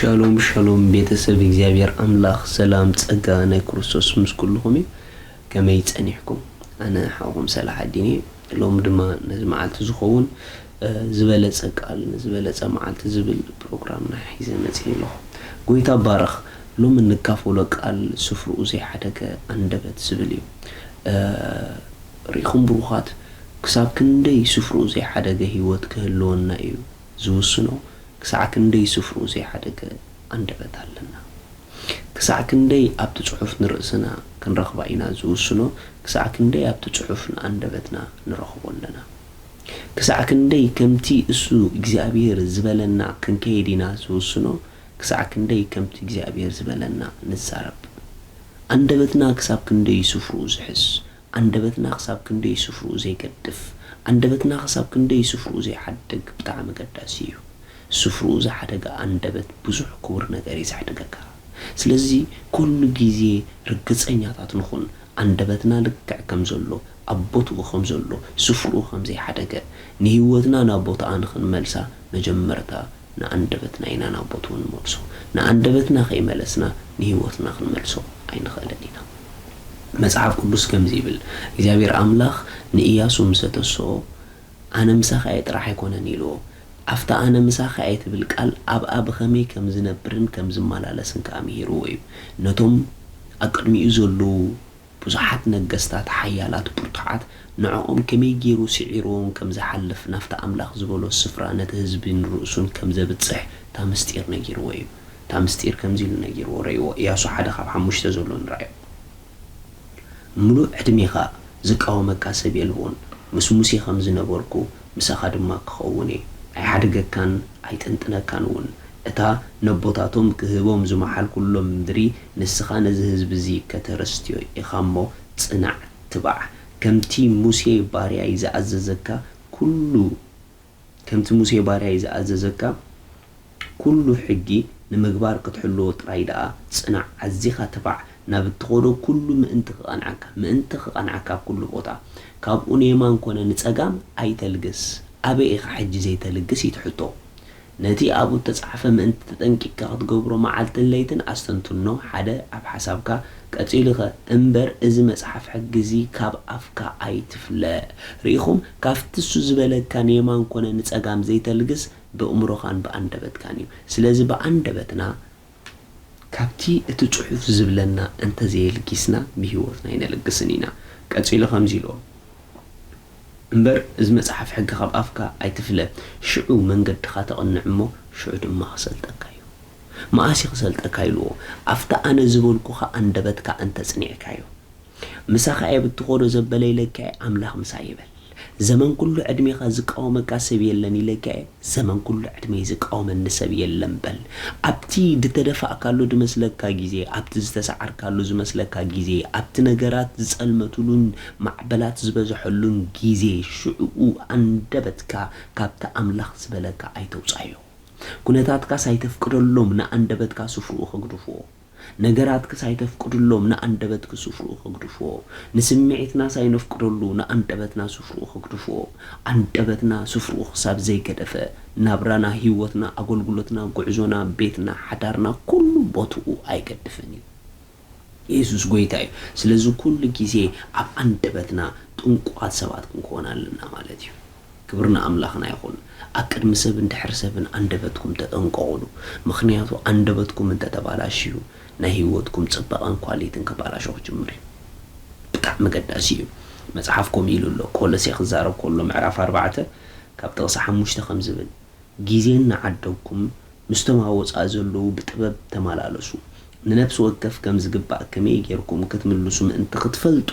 ሻሎም ሻሎም ቤተሰብ እግዚኣብሔር ኣምላኽ ሰላም ጸጋ ናይ ክርስቶስ ምስ ኩልኹም እዩ። ከመይ ጸኒሕኩም? ኣነ ሓውኹም ሰላሓዲን እየ። ሎም ድማ ነዚ መዓልቲ ዝኸውን እ፣ ዝበለጸ ቃል ንዝበለጸ መዓልቲ ዝብል ፕሮግራምና ሒዘ መጽእ ኣለኹ። ጎይታ ባረኽ። ሎም እንካፈሎ ቃል ስፍርኡ ዘይሓደገ ኣንደበት ዝብል እዩ። እ፣ ርኢኹም ብሩኻት፣ ክሳብ ክንደይ ስፍርኡ ዘይሓደገ ህይወት ክህልወና እዩ ዝውስኖ፣ ክሳዕ ክንደይ ስፍርኡ ዘይሓደገ ኣንደበት ኣለና። ክሳዕ ክንደይ ኣብቲ ጽሑፍ ንርእስና ክንረኽባ ኢና ዝውስኖ፣ ክሳዕ ክንደይ ኣብቲ ጽሑፍ ንኣንደበትና ንረኽቦ ኣለና። ክሳዕ ክንደይ ከምቲ እሱ እግዚኣብሔር ዝበለና ክንከይድ ኢና ዝውስኖ፣ ክሳዕ ክንደይ ከምቲ እግዚኣብሔር ዝበለና ንዛረብ። ኣንደበትና ክሳብ ክንደይ ስፍርኡ ዝሕዝ፣ ኣንደበትና ክሳብ ክንደይ ስፍርኡ ዘይገድፍ፣ ኣንደበትና ክሳብ ክንደይ ስፍርኡ ዘይሓድግ ብጣዕሚ ኣገዳሲ እዩ። ስፍርኡ ዝሓደገ ኣንደበት ብዙሕ ክቡር ነገር እዩ ዘሕድገካ። ስለዚ ኩሉ ግዜ ርግጸኛታት ንኹን፣ ኣንደበትና ልክዕ ከም ዘሎ፣ ኣብ ቦትኡ ከም ዘሎ፣ ስፍርኡ ከም ዘይሓደገ፣ ንህይወትና ናብ ቦታኣ ንኽንመልሳ መጀመርታ ንኣንደበትና ኢና ናብ ቦትኡ ንመልሶ። ንኣንደበትና ከይመለስና ንህይወትና ክንመልሶ ኣይንኽእልን ኢና። መጽሓፍ ቅዱስ ከምዚ ይብል፣ እግዚኣብሔር ኣምላኽ ንእያሱ ምስ ኣተስኦ፣ "ኣነ ምሳኻ እየ ጥራሕ ኣይኮነን" ኢልዎ። ኣብታ "ኣነ ምሳኻ እየ" ትብል ቃል ኣብኣ ብኸመይ ከም ዝነብርን ከም ዝመላለስን ከኣ ምሂርዎ እዩ። ነቶም ኣብ ቅድሚኡ ዘለዉ ብዙሓት ነገስታት፣ ሓያላት፣ ብርቱዓት፣ ንዕኦም ከመይ ገይሩ ስዒርዎም ከም ዝሓልፍ፣ ናብቲ ኣምላኽ ዝበሎ ስፍራ ነቲ ህዝቢ ንርእሱን ከም ዘብጽሕ እታ ምስጢር ነጊርዎ እዩ። እታ ምስጢር ከምዚ ኢሉ ነጊርዎ፣ ረእይዎ፣ እያሱ ሓደ ካብ ሓሙሽተ ዘሎ ንርኣዮ። ምሉእ ዕድሜኻ ዝቃወመካ ሰብ የልቦን። ምስ ሙሴ ከም ዝነበርኩ ምሳኻ ድማ ክኸውን እየ። ኣይሓድገካን ኣይጥንጥነካን እውን። እታ ነቦታቶም ክህቦም ዝመሓልኩሎም ምድሪ ንስኻ ነዚ ህዝቢ እዚ ከተረስትዮ ኢኻ እሞ ጽናዕ፣ ትባዕ። ከምቲ ሙሴ ባርያይ ዝኣዘዘካ ኩሉ ከምቲ ሙሴ ባርያይ ዝኣዘዘካ ኩሉ ሕጊ ንምግባር ክትሕልዎ ጥራይ ደኣ ጽናዕ፣ ኣዚኻ ትባዕ፣ ናብ እትኸዶ ኩሉ ምእንቲ ክቐንዓካ፣ ምእንቲ ክቐንዓካ ኣብ ኩሉ ቦታ፣ ካብኡ ንየማን ኮነ ንጸጋም ኣይተልግስ። ኣበይ ኢኻ ሕጂ ዘይተልግስ እዩ እቲ ሕቶ። ነቲ ኣብኡ እተጻሕፈ ምእንቲ ተጠንቂቕካ ክትገብሮ መዓልትን ለይትን ኣስተንትኖ፣ ሓደ ኣብ ሓሳብካ፣ ቀጺሉኸ፣ እምበር እዚ መጽሓፍ ሕጊ እዚ ካብ ኣፍካ ኣይትፍለ። ርኢኹም፣ ካብቲ እሱ ዝበለካ ንየማን ኮነ ንጸጋም ዘይተልግስ፣ በእምሮኻን ብኣንደበትካን እዩ። ስለዚ ብኣንደበትና ካብቲ እቲ ጽሑፍ ዝብለና እንተዘየልጊስና ብህይወትና ኣይነልግስን ኢና። ቀጺሉ ከምዚ ኢልዎ፣ እምበር እዚ መጽሓፍ ሕጊ ካብ ኣፍካ ኣይትፍለ፣ ሽዑ መንገድኻ ተቕንዕ እሞ ሽዑ ድማ ክሰልጠካ እዩ። መኣስ እዩ ክሰልጠካ ኢልዎ፣ ኣብታ ኣነ ዝበልኩኻ ኣንደበትካ እንተጽኒዕካዮ። ምሳኻ እየ ብትኾዶ ዘበለ ኢለካ እየ፣ ኣምላኽ ምሳይ ይበል። ዘመን ኩሉ ዕድሜኻ ዝቃወመካ ሰብ የለን ኢለካ እየ፣ ዘመን ኩሉ ዕድመይ ዝቃወመኒ ሰብ የለን በል። ኣብቲ ዝተደፋእካሉ ዝመስለካ ግዜ፣ ኣብቲ ዝተሰዓርካሉ ዝመስለካ ግዜ፣ ኣብቲ ነገራት ዝጸልመትሉን ማዕበላት ዝበዝሐሉን ግዜ፣ ሽዕኡ ኣንደበትካ ካብቲ ኣምላኽ ዝበለካ ኣይተውጻዮ። ኩነታትካስ ኣይተፍቅደሎም ንኣንደበትካ ስፍርኡ ከግድፍዎ። ነገራትክስ ኣይተፍቅድሎም ንኣንደበትኪ ስፍርኡ ከግድፍዎ። ንስምዒትናስ ኣይነፍቅደሉ ንኣንደበትና ስፍርኡ ከግድፍዎ። ኣንደበትና ስፍርኡ ክሳብ ዘይገደፈ፣ ናብራና፣ ህይወትና፣ ኣገልግሎትና፣ ጉዕዞና፣ ቤትና፣ ሓዳርና፣ ኩሉ ቦትኡ ኣይገድፍን እዩ። የሱስ ጎይታ እዩ። ስለዚ ኩሉ ግዜ ኣብ ኣንደበትና ጥንቁቓት ሰባት ክንከውን ኣለና ማለት እዩ። ክብሪ ንኣምላኽና ይኹን። ኣብ ቅድሚ ሰብን ድሕሪ ሰብን ኣንደበትኩም ተጠንቀቑሉ። ምኽንያቱ ኣንደበትኩም እንተተባላሽዩ፣ ናይ ህይወትኩም ጽባቐን ኳሊትን ክባላሾ ክጅምር እዩ። ብጣዕሚ ኣገዳሲ እዩ። መጽሓፍ ከምኡ ኢሉ ኣሎ። ኮሎሴ ክዛረብ ከሎ ምዕራፍ ኣርባዕተ ካብ ጥቕሲ ሓሙሽተ ከም ዝብል፣ ግዜ እናዓደግኩም ምስቶም ኣብ ወጻኢ ዘለዉ ብጥበብ ተመላለሱ። ንነፍሲ ወከፍ ከም ዝግባእ ከመይ ጌርኩም ክትምልሱ ምእንቲ ክትፈልጡ፣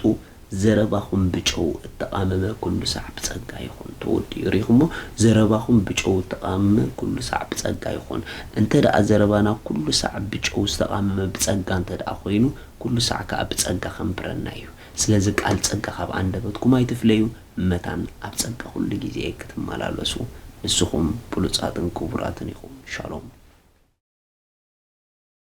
ዘረባኹም ብጨው እተቓመመ ኩሉ ሳዕ ብጸጋ ይኹን። ተወዲኡ ርኢኹሞ? ዘረባኹም ብጨው እተቓመመ ኩሉ ሳዕ ብጸጋ ይኹን። እንተ ደኣ ዘረባና ኩሉ ሳዕ ብጨው ዝተቓመመ ብጸጋ እንተ ደኣ ኮይኑ፣ ኩሉ ሳዕ ከኣ ብጸጋ ከንብረና እዩ። ስለዚ ቃል ጸጋ ካብ ኣንደበትኩም ኣይትፍለዩ፣ መታን ኣብ ጸጋ ኩሉ ግዜ ክትመላለሱ ንስኹም ብሉጻትን ክቡራትን ኢኹም። ሻሎም።